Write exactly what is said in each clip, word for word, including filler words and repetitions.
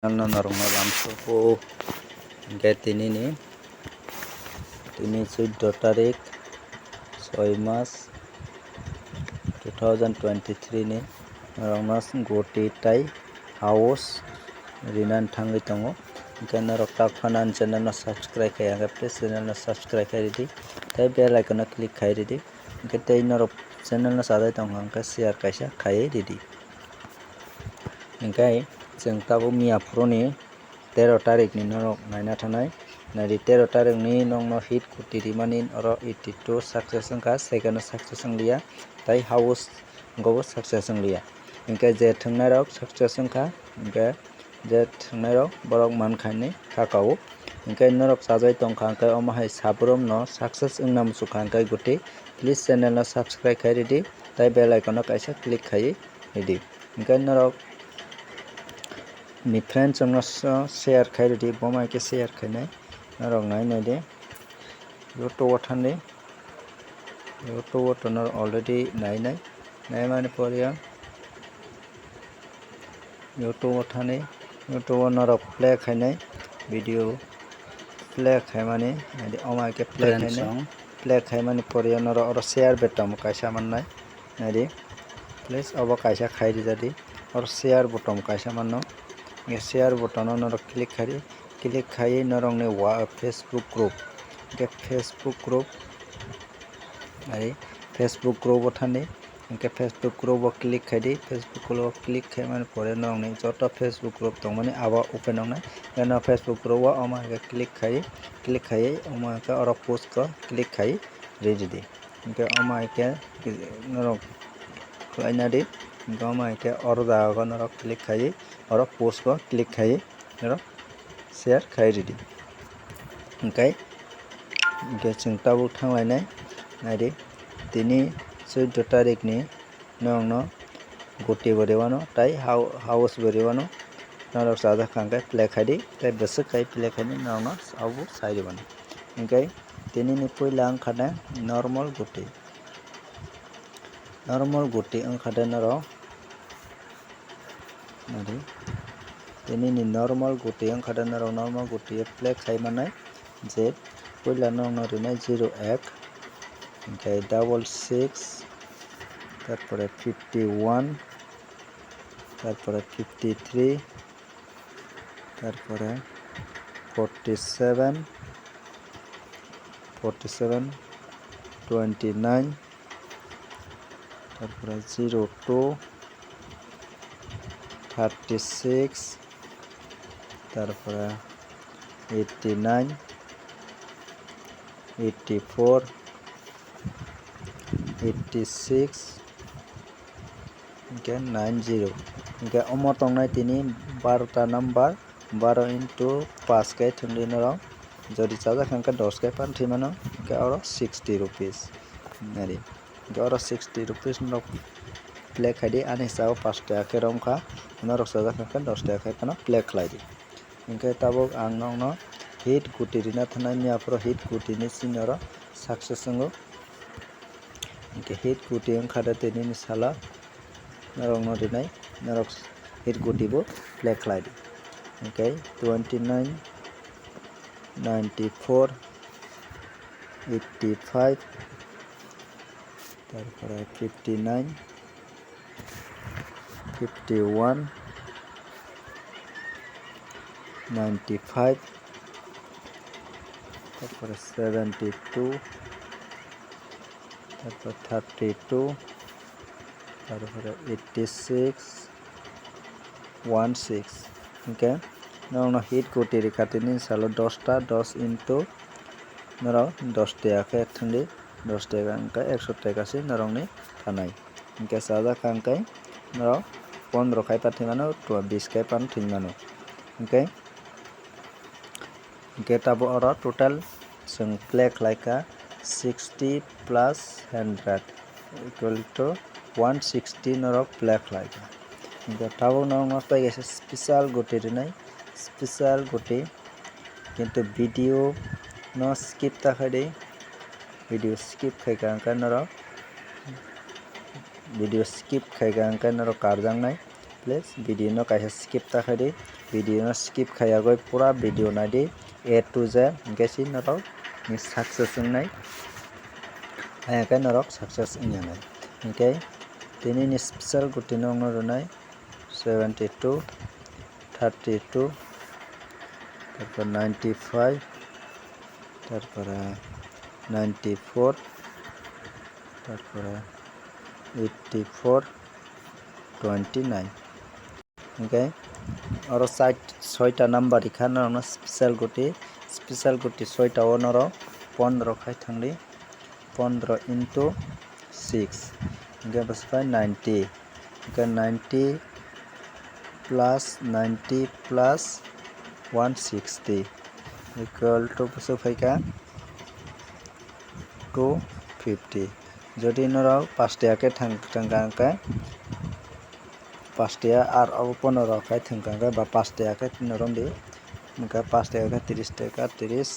Ano norokno lamsogo hwnkhe tinini, tini chwddo tarik, soi mas, two thousand twenty-three ni norokno goti tai house rinani thangwi tongo. Hwnkhe norok tak phano ani channel no subscribe khai, hwnkhe please channel no subscribe khai ridi, tei bell icon no click khai ridi. Hwnkhe tei norok channel no chajai tongkha hwnkhe share kaisa khaiwi ridi. Hwnkhe chwng tabuk miya phuruni tero tarikni norok naina thanai. Naidi tero tarikni nokno hit kuti rimani oro eighty two success wngkha, second o success wngliya, tei house wngkha bo success wngliya. Hwnkhe je thwngnairok success wngkha, hwnkhe je thwngnairok borok mankha hinwi kha kao. Hwnkhe norok chajai tongkha, hwnkhe omo hai sabrumno success wngna muchukha, hwnkhe goti please channel no subscribe khai ridi, tei bell icon no kaisa click khai ridi. Hwnkhe norok ni friends rokno share khai ridi, bo hai khe share khainai norok nai naidi. YouTube o thangdi, YouTube o to norok already nainai, naimani pore o YouTube o thani, YouTube o norok play khainai video play khaimani, naidi omo hai khe play khainai. Play khaimani pore o norok oro share button kaisa mannai, naidi please obo kaisa khai rijadi, oro share button kaisa manno. Share button o norok click khai, click khai norokni Facebook group, hwnkhe Facebook group, ai Facebook group o thani. Hwnkhe Facebook group o click khai di, Facebook group o click khaimani pore norokni joto Facebook group tongmani abo open wngnai. Eno Facebook group o omo hai khe click khai, click khai omo hai khe oro post o click khai ridi. Hwnkhe omo hai khe norok khlaina di, hwnkhe omo hai khe oro jaga o norok click khai oro post o click khai norok share khai ridi. Hwnkhe, hwnkhe chwng tabuk thanglainai, naidi, tini chwddo tarikni norokno goti bo rwano, tei hou-, house bo rwano, norok chajak kha hwnkhe play khai di, tei bwswk khai play khai di, norokno abo sai rwmani. Hwnkhe tinini puila wngkha de normal goti, normal goti wngkha de norok. Nari. Tini ni normal goti wngkha de norok normal goti play khai manai je puila norokno rinai zero ek, hwnkhe double six, tarpore fifty one, tarpore fifty three, tarpore forty seven, forty seven, twenty nine, tarpore zero two, thirty six, tarpore eighty nine, eighty four, eighty six, hwnkhe nine zero. Hwnkhe omo tongnai tini barota number, baro into paanch khe thwngdi norok. Jodi chajak kha hwnkhe dos khe pan thwi mano, hwnkhe oro sixty rupees. Nari. Hwnkhe oro sixty rupees norok play khai di, ani hisago paanch taka khe romkha, norok chajak kha hwnkhe dos taka khe phano play khlai di. Hwnkhe tabuk ang nokno hit goti rina thanai, miya phuru hit goti ni simi oro success wngo. Hwnkhe hit goti wngkha de tini ni salo norokno rinai, norok hit goti bo play khlai di. Hwnkhe twenty nine, ninety four, eighty five, tarpore fifty nine, fifty one, ninety five, tarpore seventy two, tarpore thirty two, tarpore eighty six, one six. Hwnkhe norokno hit goti rikha tini salo dos ta, dos into norok dos taka khe thwngdi, dos taka hwnkhe ekso taka se norokni thanai. Hwnkhe chajak kha hwnkhe norok pondro khai pan thwi mano, tw-, bis khai pan thwi mano. Hwnkhe, hwnkhe tabuk oro total chwng play khlai kha sixty plus hundred equal to one sixty norok play khlai kha. Hwnkhe tabuk norokno tei kaisa special goti rinai, special goti, kintu video no skip ta khai di, video skip khai kha hwnkhe norok, video skip khai kha hwnkhe norok karjaknai. Please video no kaisa skip ta khaidi, video no skip khayagwi pura video naidi A to Z, hwnkhe si norok ni success wngnai, hwnkhe norok success wngya nai. Hwnkhe tini ni special guti no wngna rwnai seventy two, thirty two, tarpor ninety five, tarpore ninety four, tarpore eighty four, twenty nine. Hwnkhe oro side soita number rikha norokno special guti, special guti soita o norok pondro khai thangdi, pondro into six, hwnkhe bwswk khe ninety, hwnkhe ninety plus ninety plus one sixty equal to bwswk phaikha two fifty. Jodi norok pastiya khe thang thangkha hwnkhe pastiya, ar obo pondro khai thangkha hwnkhe ba pastiya khe norok di, hwnkhe pastiya khe tris taka, tris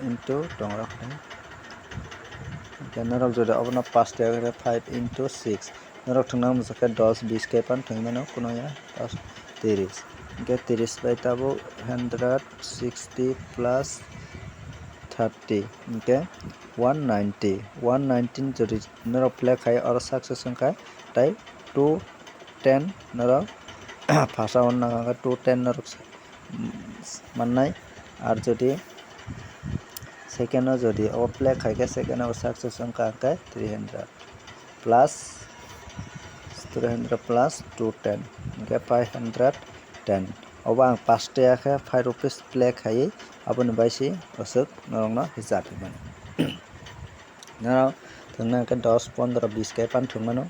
into tongrok khai. Hwnkhe norok jodi obono pastiya khe five into six, norok thwngna muchung khe dos, bis khe phano thwngwi mano, kuno ya pas, tris. Hwnkhe tris bai tabuk hundred sixty plus thirty, hwnkhe one ninety, one ninety jodi norok play khai oro success wngkha, tai two ten norok phasaono nangkha, two ten norok mannai. Ar jodi second o jodi obo play khai khe second o success wngkha hwnkhe three hundred plus three hundred plus two ten, hwnkhe five hundred ten. Obo ang pastiya khe five rupees play khaiwi, aboni bai se aswk norokno hisab hinmani. Norok thwngna hwnkhe dos, pondro, bis khe phano thwngmano.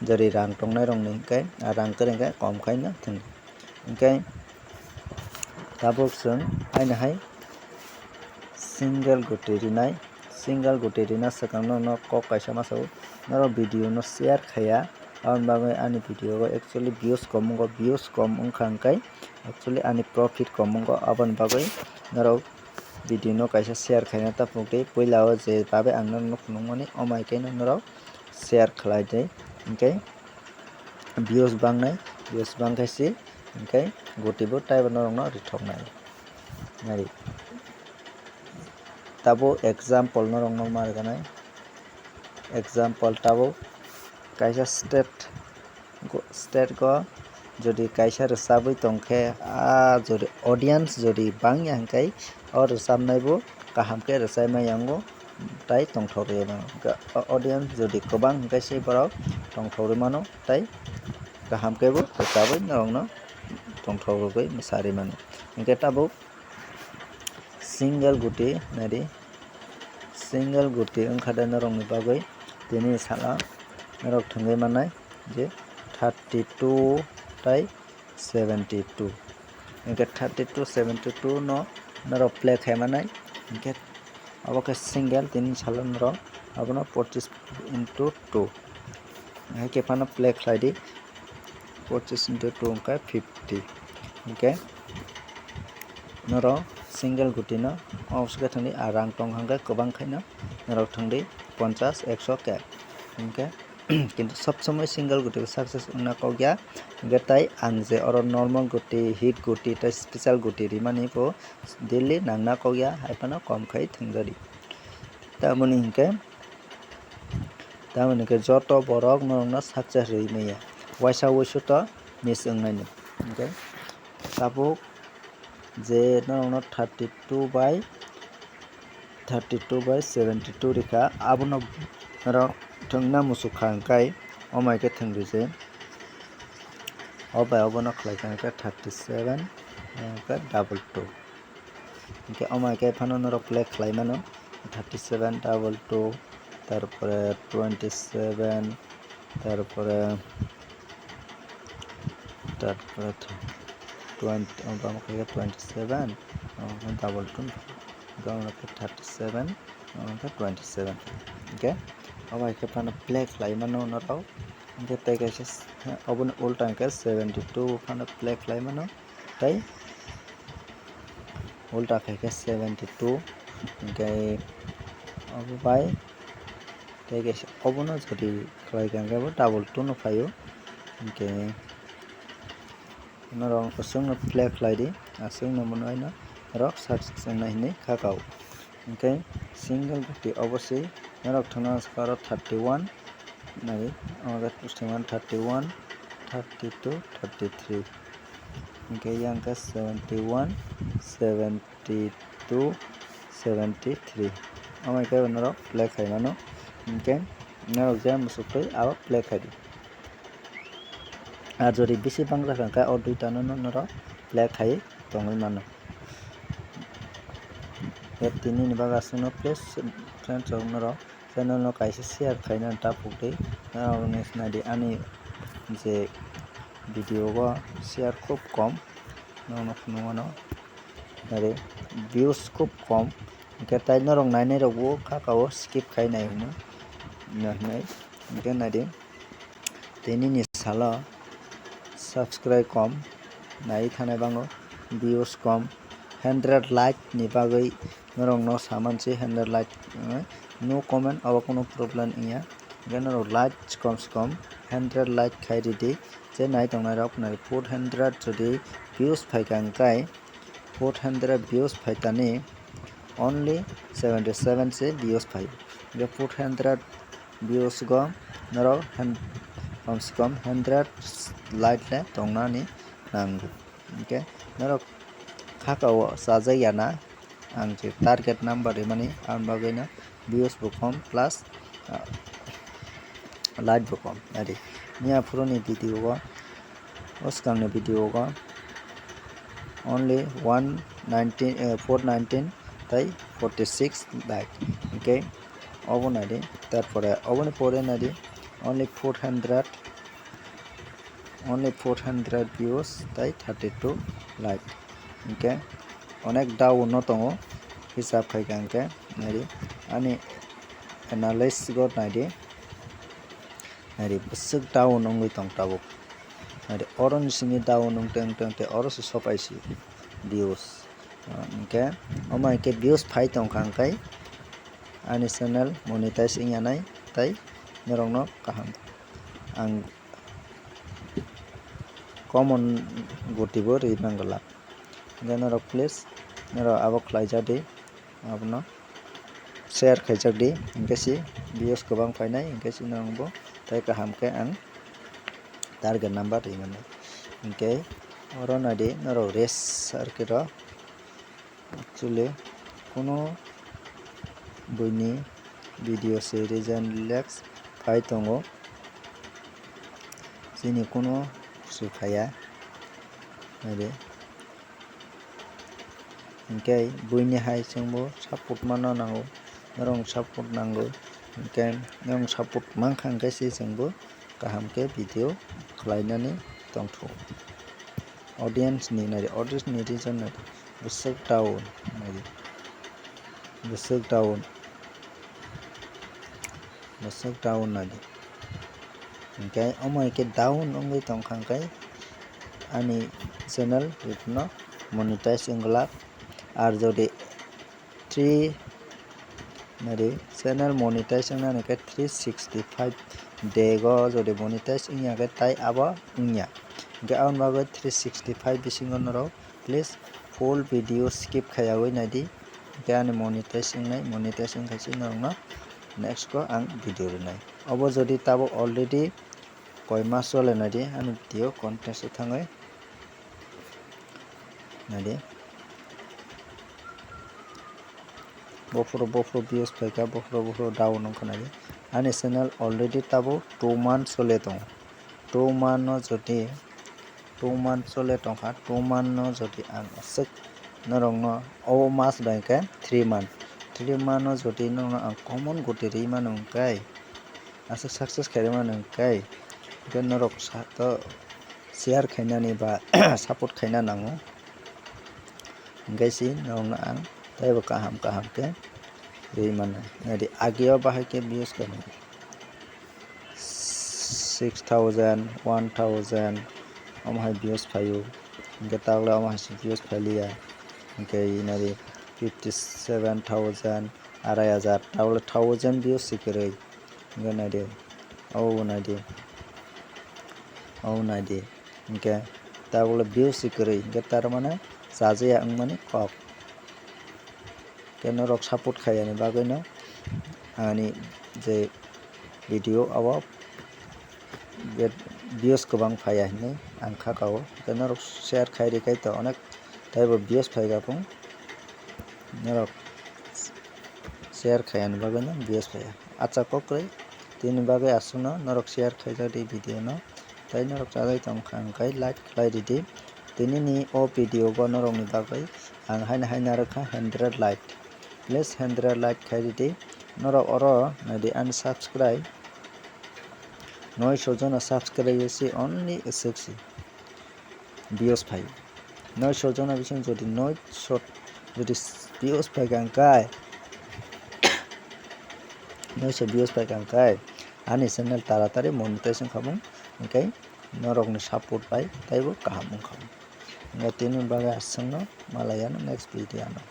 Jodi rang tongnai rokni hwnkhe, ah, rang kwrwi hwnkhe kom khaino thwng. Hwnkhe tabuk chwng haino hai single guti rinai, single guti rina swkang no, no kok kaisa ma sao, norok video no share khaiya, aboni bagwi ani video o actually views kom wngo, views kom wngkha hwnkhe actually ani profit kom wngo, aboni bagwi norok video no kaisa share khaina ta phunukdi. Puila o je babe ang norokno phunukmani, o mai khe norok share khlai di, hwnkhe views bangnai, views bangkhe se hwnkhe guti bo taibo norokno rithoknai. Nari tabuk example norokno ma rwgwnai, example tabuk kaisa state go, state go jodi kaisa rwchabwi tongkhe, ah, jodi audience jodi bangya hwnkhe o rwchabnai bo kaham khe rwchai maya wngo, tai tongthok rwya mano. Hwnkhe o audience jodi kwbang hwnkhe se borok tongthok rwmano, tai kaham khe bo rwchabwi norokno tongthok rwgwi mwsarwi mano. Hwnkhe tabuk single guti naidi, single guti wngkha de norokni bagwi tini salo norok thwngwi mannai je thirty two tai seventy two. Hwnkhe thirty two, seventy two no norok play khai mannai, hwnkhe obo khe single tini salo norok abono pochis into two. Hai khe phano play khlai di, pochis into two hwnkhe fifty. Hwnkhe norok single guti no obo se khe thangdi, ah, rang tong hwnkhe kwbang khaino norok thangdi ponchas, ekso khe. Hwnkhe kintu sob somoi single guti bo success wngna kok ya. Hwnkhe tai ang je oro normal guti, hit guti tei special guti rimani bo daily nangna kok ya, hai phano kom khai thwngjadi. Tamoni hwnkhe, tamoni hwnkhe joto borok norokno success rwi maya, waisa wuisu to miss wngnaino. Hwnkhe tabuk je norokno thirty two by thirty two by seventy two rikha, abono norok thwngna muchukha hwnkhe, o mai khe thwng rije, o bai obono khlai kha hwnkhe thirty seven, hwnkhe double two. Hwnkhe omo hai khe phano norok play khlai mano, thirty seven double two, tarpore twenty seven, tarpore, tarpore twenty, omo khe twenty seven, omo khe double two, omo khe thirty seven, omo khe twenty seven. Hwnkhe omo hai khe phano play khlai mano norok, hwnkhe tei kaisa s-, oboni ulta hwnkhe seventy two phano play khlai mano. Tei ulta khai khe seventy two, hwnkhe obo bai tei kaisa obono jodi khlai kha hwnkhe bo double two no phaio, Hwnkhe norok aswkno play khlai di, aswkno mono haino norok success wngnai hinwi kha kao. Hwnkhe single guti oboswi norok thangna swkaro thirty one nai, omo khe thirty one, thirty two, thirty three, hwnkhe yang khe seventy one, seventy two, seventy three. Omo khe norok play khai mano, hwnkhe norok je musuktwi abo play khai di. Ar jodi bisi bangsa kha khe o duitano no norok play khai tongwi mano. Tei tini ni bagwi aswkno please friends rok norok channel no kaisa share khaina ta pukdi. Norok nai di ani je video o share khub kom, norok no phunuk mano. Nai di views khub kom, hwnkhe tai norok nainai rok bo kha kao skip khai nai hwnwi hinwi hwnkhe nai di. Tei nini salo subscribe kom, nai thanai bango views kom, hundred like ni bagwi norok no saman se hundred like, eh, no comment abo kono problem wngya. Hwnkhe norok like kom se kom hundred like khai ridi, je nai tongnai rok nai four hundred jodi views phaikha hwnkhe four hundred views phaitani only seventy seven se views phai. Hwnkhe four hundred views go norok hen-, kom se kom hundred like le tongnani nango. Hwnkhe norok kha kao chajak ya na, ang je target number rimani, aboni bagwi no views bo kom plus, ah, like bo kom. Ari niya phuru ni video o, o swkang ni video o only one nineteen, eh, four nineteen tai forty six like. Hwnkhe obo nai di, tarpore oboni pore nai di only four hundred, only four hundred views tai thirty two like. Hwnkhe onek down no tongo, hisab khai kha hwnkhe nai di ani analysis go nai di. Nai di bwswk down wngwi tong tabuk. Nai di oro ni simi down wng tong tong tei oro se sopai si views. Ah, hwnkhe omo hai khe views phai tong kha hwnkhe ani channel monetize wngya nai tei norok no kaham ang common goti bo rwi mangala. Hwnkhe norok please norok abo khlai ja di. Abono share khaijak di, hwnkhe si views kwbang phainai, hwnkhe si norok bo tei kaham khe ang target number rimani. Hwnkhe oro nai di norok rest ar khe rw. Actually, kuno buini video se reason relax phai tongo, chini kuno su phaiya. Nai di. Hwnkhe buini hai chwngbo support mano nango, norok support nango, hwnkhe norok support mankha hwnkhe se chwngbo kaham khe video khlainani tongthu. Audience ni nai di, audience ni reason nai di, bwswk down nai di, bwswk down. Bwswk down nai di. Hwnkhe omo hai khe down wngwi tong kha hwnkhe ani channel no monetize wng glak. Ar jodi three nai di channel monetize wngnani khe three sixty five day o jodi monetize wngya khe tai abo wngya. Hwnkhe aboni bagwi three sixty five bisingo norok please full video skip khaiyawi nai di. Hwnkhe ani monetize wngnai, monetize wngkha se norokno next o ang video rwnai. Obo jodi tabuk already koi mas chole nai di ani video content se thangwi nai di. Bophuru bophuru views phaikha, bophuru bophuru down wngkha nai di. Ani channel already tabuk two months chole tongo. Two month no jodi two month chole tongkha, two month no jodi ang aswk norokno o mas bai khe three month, three month no jodi norokno ang common goti rwi mano hwnkhe, aswk success khairwi mano hwnkhe, hwnkhe norok sa-, to share khainani ba support khaina nango. Hwnkhe si norokno ang teibo kaham kaham khe rwi mano. Nai di ageo bahai khe views khe six thousand, one thousand omo hai views phaio. Hwnkhe takle omo hai se views phailiya. Hwnkhe nai di fifty seven thousand, arai hajar, takle thousand views se kwrwi. Hwnkhe nai di, obo nai di. O naidi, hinkhe tabukle views se kwrwi, hinkhe tarmane chajaya wngmani kok. Khe norok support khaiyani bagwino ani je video abo views kwbang phaiya hinwi ang kha kao. Khe norok share khai rikha to onek taibo views phaikha phung. Norok share khaiyani bagwino views phaiya. Acha kokrwi tini bagwi aswkno norok share khaijak di video no. Tei norok chajai tongkha hwnkhe like khlai ridi. Tinini o video bo norokni bagwi ang haino haino narwkha hundred like. Please hundred like khai ridi. Norok oro naidi ani subscribe. Noisho jona subscribe se only sixty views phai. Noisho jona bising jodi noisho jodi views phaikha hwnkhe, noisho views phaikha hwnkhe ani channel taratari monetize wngkha bung, hwnkhe norokni support bai taibo kaham wngkha. Hwnkhe tini bagwi aswkno malaiano next video no.